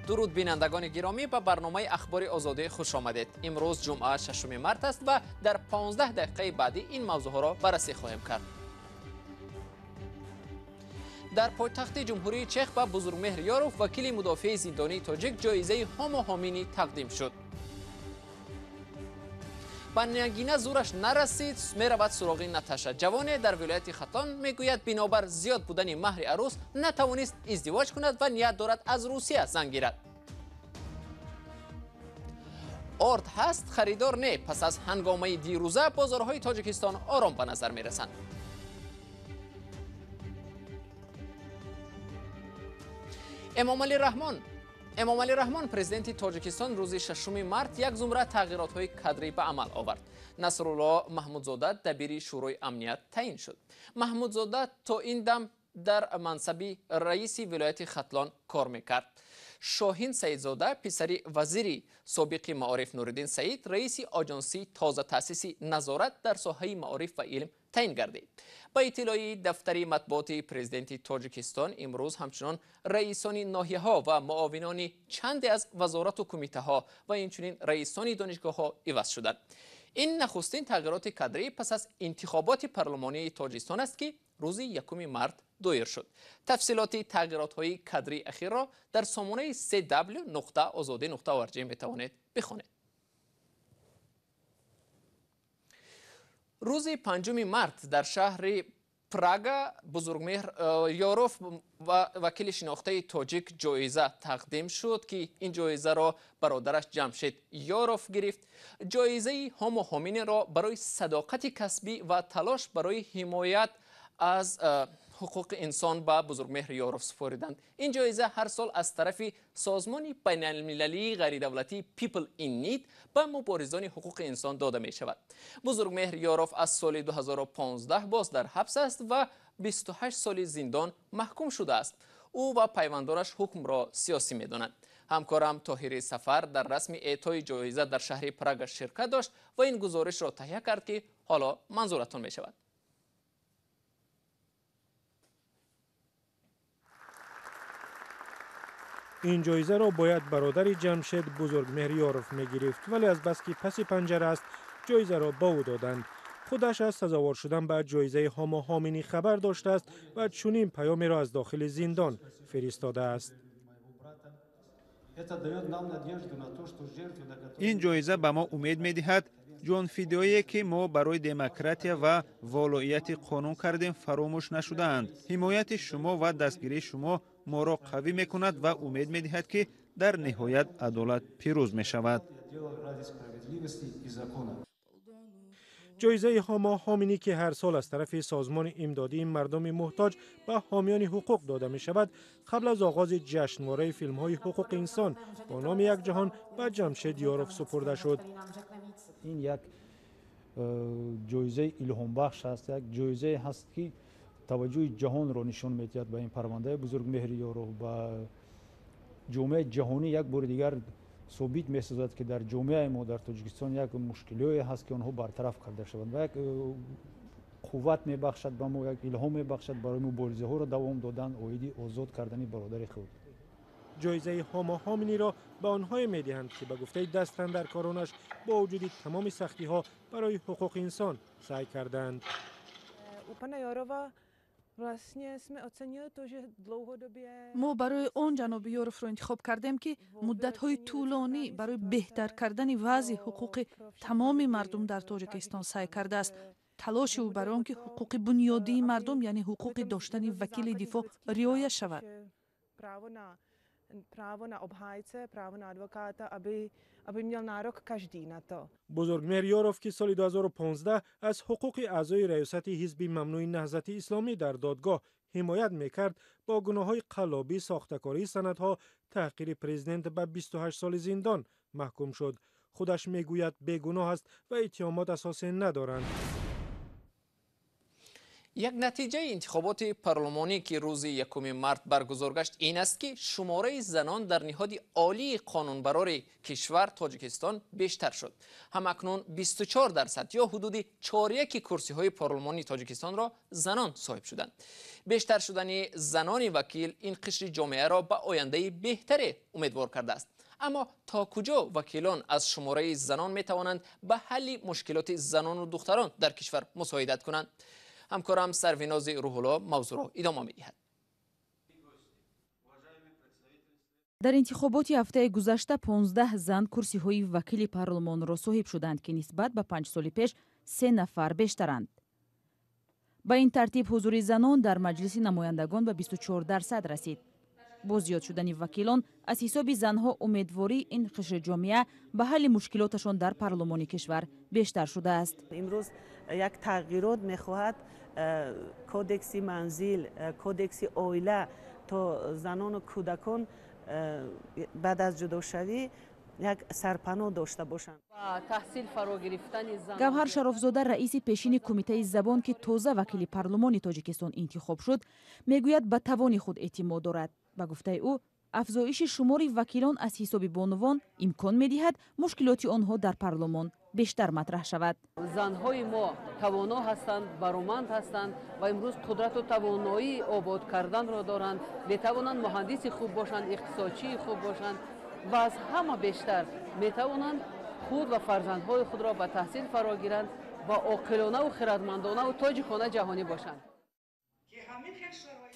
Дуруд бинандагони гиромӣ, ба барномаи Ахбори Озодӣ хуш омадед. Имрӯз ҷумъа 6 март аст ва дар 15 дақиқаи баъдӣ ин мавзӯъҳоро баррасӣ хоҳем кард. Дар пойтахти Ҷумҳурии Чех ба Бузургмеҳр Ёров, вакили мудофиаи зиндонии тоҷик, ҷоизаи Ҳомо Ҳоминӣ тақдим шуд. Ба Нагина зӯраш нарасид, меравад суроғи Наташа. Ҷавоне дар вилояти Хатлон мегӯяд, бинобар зиёд будани маҳри арӯс натавонист издивоҷ кунад ва ният дорад аз Русия зан гирад. Орд ҳаст, харидор не. Пас аз ҳангомаи дирӯза бозорҳои Тоҷикистон ором ба назар мерасанд. Эмомалӣ Раҳмон, президенти Тоҷикистон, рӯзи 6 март як зумра тағйиротҳои кадрӣ ба амал овард. Насрулло Маҳмудзода дабири Шӯрои амният таъин шуд. Маҳмудзода то ин дам дар мансаби раиси вилояти Хатлон кор мекард. Шоҳин Саидзода, писари вазири собиқи маориф Нуриддин Саид, раиси оҷонсии тозатаъсиси назорат дар соҳаи маориф ва илм таъин гардид. Ба иттилои дафтари матбуоти президенти Тоҷикистон, имрӯз ҳамчунон раисони ноҳияҳо ва муовинони чанде аз вазорату кумитаҳо ва инчунин раисони донишгоҳҳо иваз шуданд. Ин нахустин тағйироти кадрӣ пас аз интихоботи парлумонии Тоҷикистон аст, ки рӯзи 1 март доир шуд. Тафсилоти тағйиротҳои кадрии ахирро дар сомонаи cw.ozodi.org метавонед бихонед. Рӯзи 5 март дар шаҳри Прага Бузургмеҳр Ёров ва вакили шинохтаи тоҷик ҷоиза тақдим шуд, ки ин ҷоизаро бародараш Ҷамшед Ёров гирифт. Ҷоизаи Ҳомо Ҳоминиро барои садоқати касбӣ ва талош барои ҳимоят аз ҳуқуқи инсон ба Бузургмеҳр Ёров супориданд. Ин ҷоиза ҳар сол аз тарафи созмони байналмилалии ғайридавлатии People in Need ба муборизони ҳуқуқи инсон дода мешавад. Бузургмеҳр Ёров аз соли 2015 боз дар ҳабс аст ва 28 соли зиндон маҳкум шудааст. Ӯ ва пайвандонаш ҳукмро сиёсӣ медонанд. Ҳамкорам Тоҳири Сафар дар расми эътои ҷоиза дар шаҳри Прага ширкат дошт ва ин гузоришро таҳия кард, ки ҳоло манзуратон мешавад. Ин ҷоизаро бояд бародари Ҷамшед Бузургмеҳр Ёров мегирифт, вале аз бас ки паси панҷара аст, ҷоизаро ба ӯ доданд. Худаш аз сазовор шудан ба ҷоизаи Ҳомо Ҳоминӣ хабар доштааст ва чунин паёмеро аз дохили зиндон фиристодааст. Ин ҷоиза ба мо умед медиҳад. Ҷонфидоие, ки мо барои демократия ва волоияти қонун кардем, фаромӯш нашудаанд. Ҳимояти шумо ва дастгирии шумо моро қавӣ мекунад ва умед медиҳад, ки дар ниҳоят адолат пирӯз мешавад. Ҷоизаи Ҳомо Ҳоминӣ, ки ҳар сол аз тарафи созмони имдодии мардуми муҳтоҷ ба ҳомиёни ҳуқуқ дода мешавад, қабл аз оғози ҷашнвораи филмҳои ҳуқуқи инсон бо номи Як ҷаҳон ба Ҷамшед Ёров супурда шуд. Ин як ҷоизаи илҳомбахш аст, як ҷоизае ҳаст, ки таваҷҷӯҳи ҷаҳонро нишон медиҳад ба ин парвандаи Бузургмеҳри Ёров, ба ҷомеаи ҷаҳонӣ як бори дигар собит месозад, ки дар ҷомеаи мо дар Тоҷикистон як мушкилиҳое ҳаст, ки онҳо бартараф карда шаванд, ва як қувват мебахшад ба мо, як илҳом мебахшад барои муборизаҳоро давом додан оиди озод кардани бародари худ. Ҷоизаи Ҳомо Ҳоминиро ба онҳое медиҳанд, ки ба гуфтаи дастандаркоронаш бо вуҷуди тамоми сахтиҳо барои ҳуқуқи инсон саъй кардаанд. Мо барои он ҷаноби Ёровро интихоб кардем, ки муддатҳои тӯлонӣ барои беҳтар кардани вазъи ҳуқуқи тамоми мардум дар Тоҷикистон саъй кардааст. Талоши ӯ барои он ки ҳуқуқи бунёдии мардум, яъне ҳуқуқи доштани вакили дифоъ, риоя шавад. Бузургмеҳр Ёров, ки соли 2015 аз ҳуқуқи аъзои раёсати ҳизби мамнӯи Наҳзати Исломӣ дар додгоҳ ҳимоят мекард, бо гуноҳҳои қаллобӣ, сохтакории санадҳо, таҳқири президент ба 28 соли зиндон маҳкум шуд. Худаш мегӯяд, бегуноҳ аст ва иттиҳомот асосе надоранд. Як натиҷаи интихоботи парлумонӣ, ки рӯзи 1 март баргузор гашт, ин аст, ки шумораи занон дар ниҳоди олии қонунбарори кишвар Тоҷикистон бештар шуд. Ҳамакнун 24% ё ҳудуди чоряки курсиҳои парлумони Тоҷикистонро занон соҳиб шуданд. Бештар шудани занони вакил ин қишри ҷомеаро ба ояндаи беҳтаре умедвор кардааст. Аммо то куҷо вакилон аз шумораи занон метавонанд ба ҳалли мушкилоти занону духтарон дар кишвар мусоидат кунанд? Ҳамкорам Сарвинози Рӯҳулло мавзӯъро идома медиҳад. Дар интихоботи ҳафтаи гузашта 15 зан курсиҳои вакили парлумонро соҳиб шуданд, ки нисбат ба 5 соли пеш 3 нафар бештаранд. Ба ин тартиб ҳузури занон дар Маҷлиси намояндагон ба 24% расид. Бо зиёд шудани вакилон аз ҳисоби занҳо умедвории ин қишри ҷомеа ба ҳалли мушкилоташон дар парлумони кишвар бештар шудааст. Имрӯз як тағйирот мехоҳад кодекси манзил, кодекси оила, то занону кӯдакон баъд аз ҷудошавӣ як сарпаноҳ дошта бошанд. Гавҳар Шарофзода, раиси пешини Кумитаи забон, ки тоза вакили парлумони Тоҷикистон интихоб шуд, мегӯяд, ба тавони худ эътимод дорад. Ба гуфтаи ӯ, афзоиши шумори вакилон аз ҳисоби бонувон имкон медиҳад мушкилоти онҳо дар парлумон бештар матраҳ шавад. Занҳои мо тавоно ҳастанд, бароманд ҳастанд ва имрӯз қудрату тавоноии обод карданро доранд. Метавонанд муҳандиси хуб бошанд, иқтисодчии хуб бошанд ва аз ҳама бештар метавонанд худ ва фарзандҳои худро ба таҳсил фаро гиранд ва оқилонаву хирадмандонаву тоҷикона ҷаҳонӣ бошанд.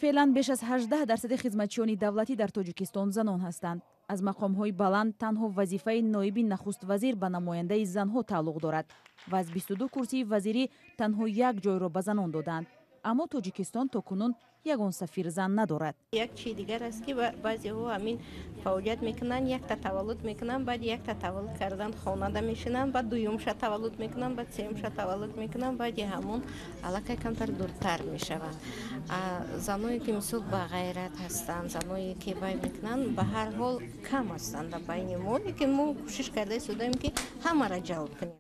Феълан беш аз 18% хизматчиёни давлатӣ дар Тоҷикистон занон ҳастанд. Аз мақомҳои баланд танҳо вазифаи ноиби нахуствазир ба намояндаи занҳо тааллуқ дорад ва аз 22 курсии вазирӣ танҳо як ҷойро ба занон доданд. Аммо Тоҷикистон то кунун ягон сафир зан надорад. Як чизи дигар аст, ки баъзеҳо ҳамин фаъолият мекунанд, якта таваллуд мекунанд, баъд якта таваллуд кардан хонада мешинанд, баъд дуюмша таваллуд мекунанд, баъд сеюмша таваллуд мекунанд, баъди ҳамон аллакай камтар дуртар мешаванд. Заное ки мисол ба ғайрат ҳастанд, заное ки вай мекунанд, ба ҳар ҳол кам ҳастанд дар байни мо, лекин мо кӯшиш карда истодаем, ки ҳамаро ҷалб кунем.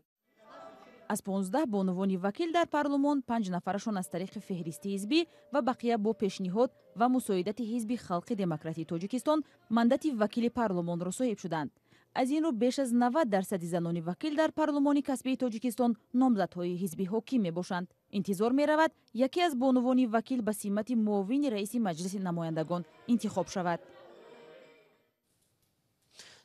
Аз 15 бонувони вакил дар парлумон 5 нафарашон аз тариқи феҳристи ҳизбӣ ва бақия бо пешниҳод ва мусоидати Ҳизби халқи демократии Тоҷикистон мандати вакили парлумонро соҳиб шуданд. Аз ин рӯ беш аз 90% занони вакил дар парлумони касбии Тоҷикистон номзадҳои ҳизби ҳоким мебошанд. Интизор меравад, яке аз бонувони вакил ба симати муовини раиси Маҷлиси намояндагон интихоб шавад.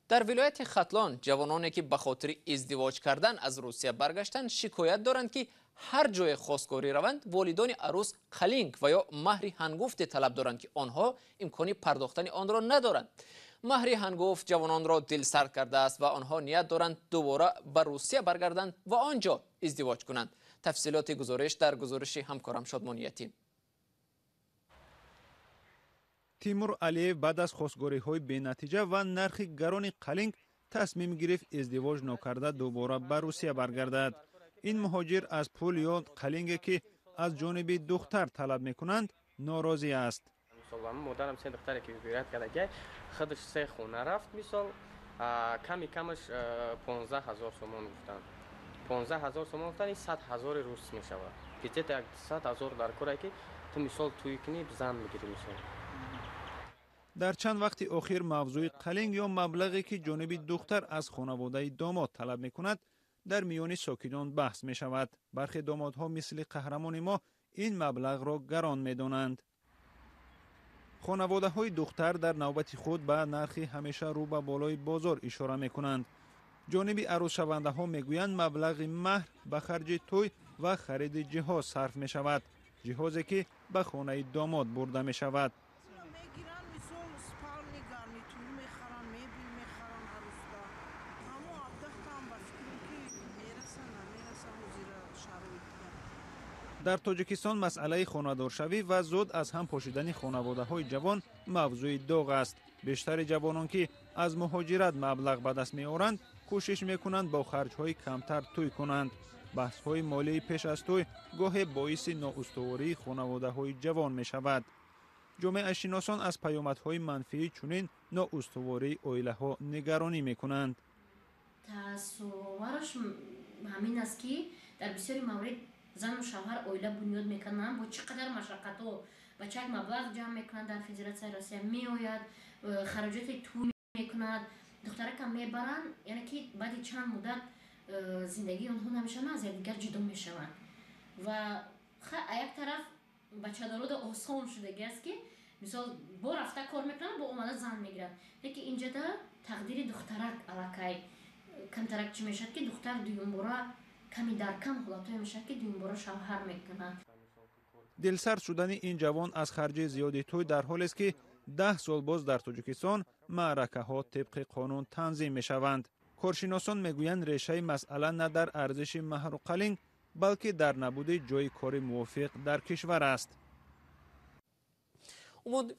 Дар вилояти Хатлон ҷавононе, ки ба хотири издивоҷ кардан аз Русия баргаштанд, шикоят доранд, ки ҳар ҷое хостгорӣ раванд, волидони арӯс қалинг ва ё маҳри ҳангуфте талаб доранд, ки онҳо имкони пардохтани онро надоранд. Маҳри ҳангуфт ҷавононро дилсард кардааст ва онҳо ният доранд дубора ба Русия баргарданд ва он ҷо издивоҷ кунанд. Тафсилоти гузориш дар гузориши ҳамкорам Шодмони Ятим. Тимур Алиев баъд аз хостгориҳои бенатиҷа ва нархи гарони қалинг тасмим гирифт издивоҷ нокарда дубора ба Русия баргардад. Ин муҳоҷир аз пул ё қалинге, ки аз ҷониби духтар талаб мекунанд, норозӣ аст. Модарам се духтаре ки вибират карда, худаш се хона рафт, мисол ками камаш 15 ҳазор сомон гуфтанд. 15 ҳазор сомон гуфтанд, ин 100 ҳазори рус мешавад. Где-то 100 ҳазор дар коре ки ту мисол тӯй кунӣ, зан мегирӣ мисол. Дар чанд вақти охир мавзӯи қалинг ё маблағе, ки ҷониби духтар аз хонаводаи домод талаб мекунад, дар миёни сокинон баҳс мешавад. Бархе домодҳо мисли қаҳрамони мо ин маблағро гарон медонанд. Хонаводаҳои духтар дар навбати худ ба нархи ҳамеша рӯ ба болои бозор ишора мекунанд. Ҷониби арӯсшавандаҳо мегӯянд, маблағи маҳр ба харҷи тӯй ва хариди ҷиҳоз сарф мешавад, ҷиҳозе ки ба хонаи домод бурда мешавад. Дар Тоҷикистон масъалаи хонадоршавӣ ва зуд аз ҳам пошидани хонаводаҳои ҷавон мавзӯи доғ аст. Бештари ҷавонон, ки аз муҳоҷират маблағ ба даст меоранд, кӯшиш мекунанд бо харҷҳои камтар тӯй кунанд. Баҳсҳои молии пеш аз тӯй гоҳе боиси ноустувории хонаводаҳои ҷавон мешавад. Ҷомеашиносон аз паёмадҳои манфии чунин ноустувории оилаҳо нигаронӣ мекунанд. Таассуровараш ҳамин аст, ки дар бисёри маврид Зану шавҳар оила бунёд мекунанд, бо чӣ қадар машаққатҳо бачак маблағ ҷамъ мекунад, дар Федератсияи Россия меояд, хароҷоти тӯй мекунад, духтаракам мебаранд, яъне ки баъди чанд муддат зиндагии онҳо намешаванд, аз якдигар ҷудо мешаванд. Ва як тараф бачадорода осон шудагӣ аст, ки мисол бо рафта кор мекунанд, бо омада зан мегирад. Лекин инҷода тақдири духтарак аллакай камтарак чӣ мешавад, ки духтар дуюмбора ками дар кам ҳолатҳое мешавад, ки дуюмбора шавҳар мекунад. Дилсард шудани ин ҷавон аз харҷи зиёди тӯй дар ҳолест, ки 10 сол боз дар Тоҷикистон маъракаҳо тибқи қонун танзим мешаванд. Коршиносон мегӯянд, решаи масъала на дар арзиши маҳру қалинг, балки дар набуди ҷойи кори мувофиқ дар кишвар аст.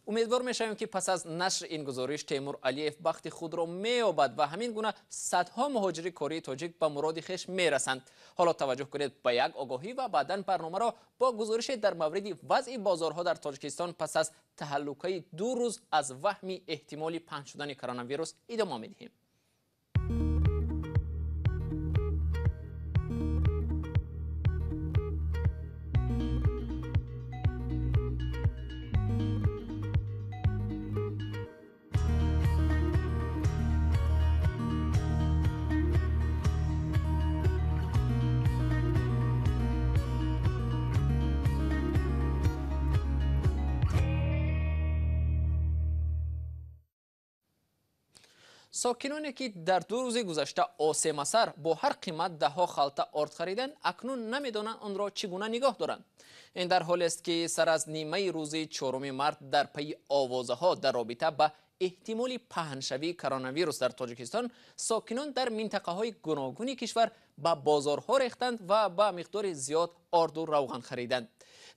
Умедвор мешавем, ки пас аз нашри ин гузориш Темур Алиев бахти худро меёбад ва ҳамин гуна садҳо муҳоҷири кории тоҷик ба муроди хеш мерасанд. Ҳоло таваҷҷӯҳ кунед ба як огоҳӣ ва баъдан барномаро бо гузорише дар мавриди вазъи бозорҳо дар Тоҷикистон пас аз таҳаллукаи 2 рӯз аз ваҳми эҳтимоли паҳн шудани коронавирус идома медиҳем. Сокиноне ки дар 2 рӯзи гузашта осемасар бо ҳар қимат даҳҳо халта орд хариданд, акнун намедонанд онро чӣ гуна нигоҳ доранд. Ин дар ҳолест, ки сар аз нимаи рӯзи 4 март дар пайи овозаҳо дар робита ба эҳтимоли паҳншавии коронавирус дар Тоҷикистон, сокинон дар минтақаҳои гуногуни кишвар ба бозорҳо рехтанд ва ба миқдори зиёд орду равған хариданд.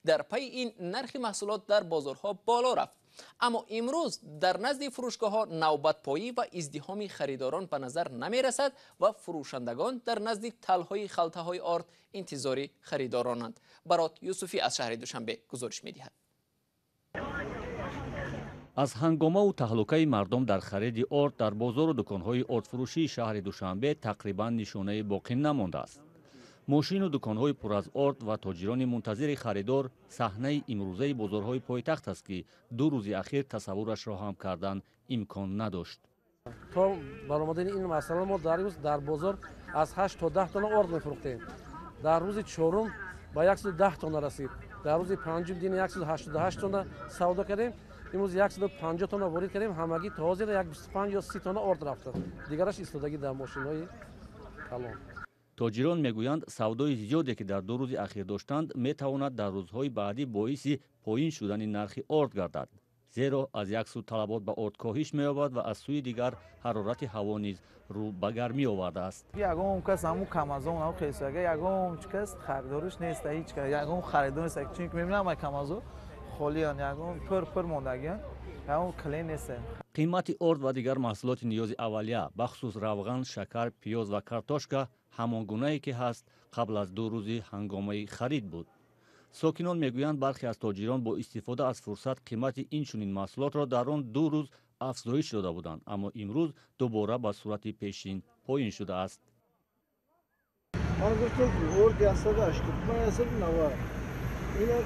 Дар пайи ин нархи маҳсулот дар бозорҳо боло рафт. Аммо имрӯз дар назди фурӯшгоҳҳо навбатпоӣ ва издиҳоми харидорон ба назар намерасад ва фурӯшандагон дар назди талҳои халтаҳои орд интизори харидоронанд. Барот Юсуфӣ аз шаҳри Душанбе гузориш медиҳад. Аз ҳангомаву таҳлукаи мардум дар хариди орд дар бозору дуконҳои ордфурӯшии шаҳри Душанбе тақрибан нишонаи боқӣ намондааст. Мошину дуконҳои пур аз орд ва тоҷирони мунтазири харидор саҳнаи имрӯзаи бозорҳои пойтахт аст, ки 2 рӯзи ахир тасаввурашро ҳам кардан имкон надошт. То баромадани ин масъала мо дар рӯз дар бозор аз 8 то 10 тонна орд мефурӯхтем. Дар рӯзи чорум ба 110 тонна расид. Дар рӯзи панҷум дин 188 тонна савдо кардем. Имрӯз 150 тонна ворид кардем. Ҳамагӣ то ҳозир 25 ё 30 тонна орд рафта. Дигараш истодагӣ дар мошинҳои калон. Тоҷирон мегӯянд, савдои зиёде ки дар 2 рӯзи ахир доштанд, метавонад дар рӯзҳои баъдӣ боиси поин шудани нархи орд гардад. Зеро аз як сӯ талабот ба орд коҳиш меёбад ва аз сӯи дигар ҳарорати ҳаво низ рӯ ба гармӣ овардааст. Ягон кас ҳамун камазон ҳам хесага, ягон кас харидориш нест, ҳеҷ кас ягон харидор нест. Чунки мебинам ай камазо холиян, ягон пур мондагиян, ягон клиент нест. Қимати орд ва дигар маҳсулоти ниёзи аввалия, бахусус равған, шакар, пиёз ва картошка ҳамон гунае ки ҳаст қабл аз 2 рӯзи ҳангомаи харид буд. Сокинон мегӯянд, бархе аз тоҷирон бо истифода аз фурсат қимати ин чунин маҳсулотро дар он 2 рӯз афзоиш дода буданд, аммо имрӯз дубора ба сурати пешин поин шудааст. Ман гуфтам орд 185, 190. Ина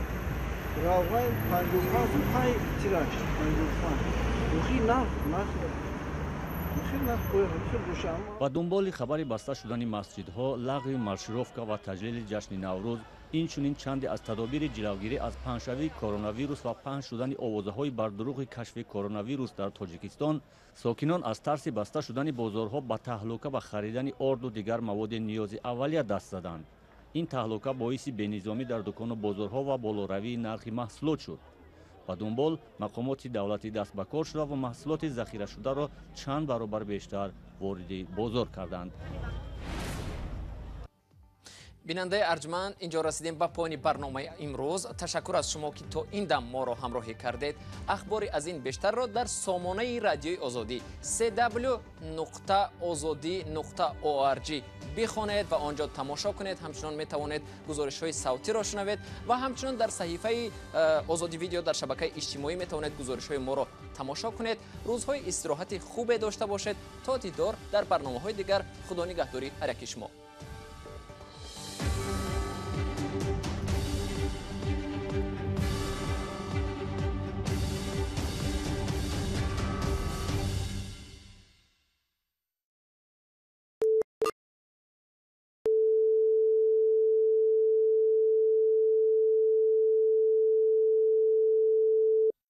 равған 55, 5 тираш 55. Охи нарх Ба дунболи хабари баста шудани масҷидҳо, лағви маршировка ва таҷлили ҷашни Наврӯз, инчунин чанде аз тадобири ҷилавгирӣ аз паҳншавии коронавирус ва паҳн шудани овозаҳои бардурӯғи кашфи коронавирус дар Тоҷикистон, сокинон аз тарси баста шудани бозорҳо ба таҳлука ба харидани орду дигар маводи ниёзи аввалия даст заданд. Ин таҳлука боиси бенизомӣ дар дукону бозорҳо ва болоравии нархи маҳсулот шуд. Ба дунбол мақомоти давлатӣ даст ба кор шуда ва маҳсулоти захирашударо чанд баробар бештар вориди бозор карданд. Бинандаи арҷманд, инҷо расидем ба поёни барномаи имрӯз. Ташаккур аз шумо, ки то ин дам моро ҳамроҳӣ кардед. Ахбори аз ин бештарро дар сомонаи радиои Озодӣ cw.ozodi.org бихонед ва онҷо тамошо кунед. Ҳамчунон метавонед гузоришҳои савтиро шунавед ва ҳамчунон дар саҳифаи Озодӣ видео дар шабакаи иҷтимоӣ метавонед гузоришҳои моро тамошо кунед. Рӯзҳои истироҳати хубе дошта бошед. То дидор дар барномаҳои дигар. Худо нигаҳдори ҳар яки шумо.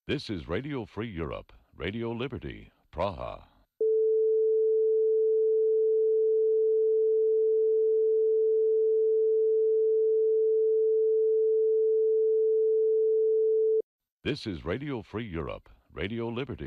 This is Radio Free Europe, Radio Liberty, Praha. This is Radio Free Europe, Radio Liberty.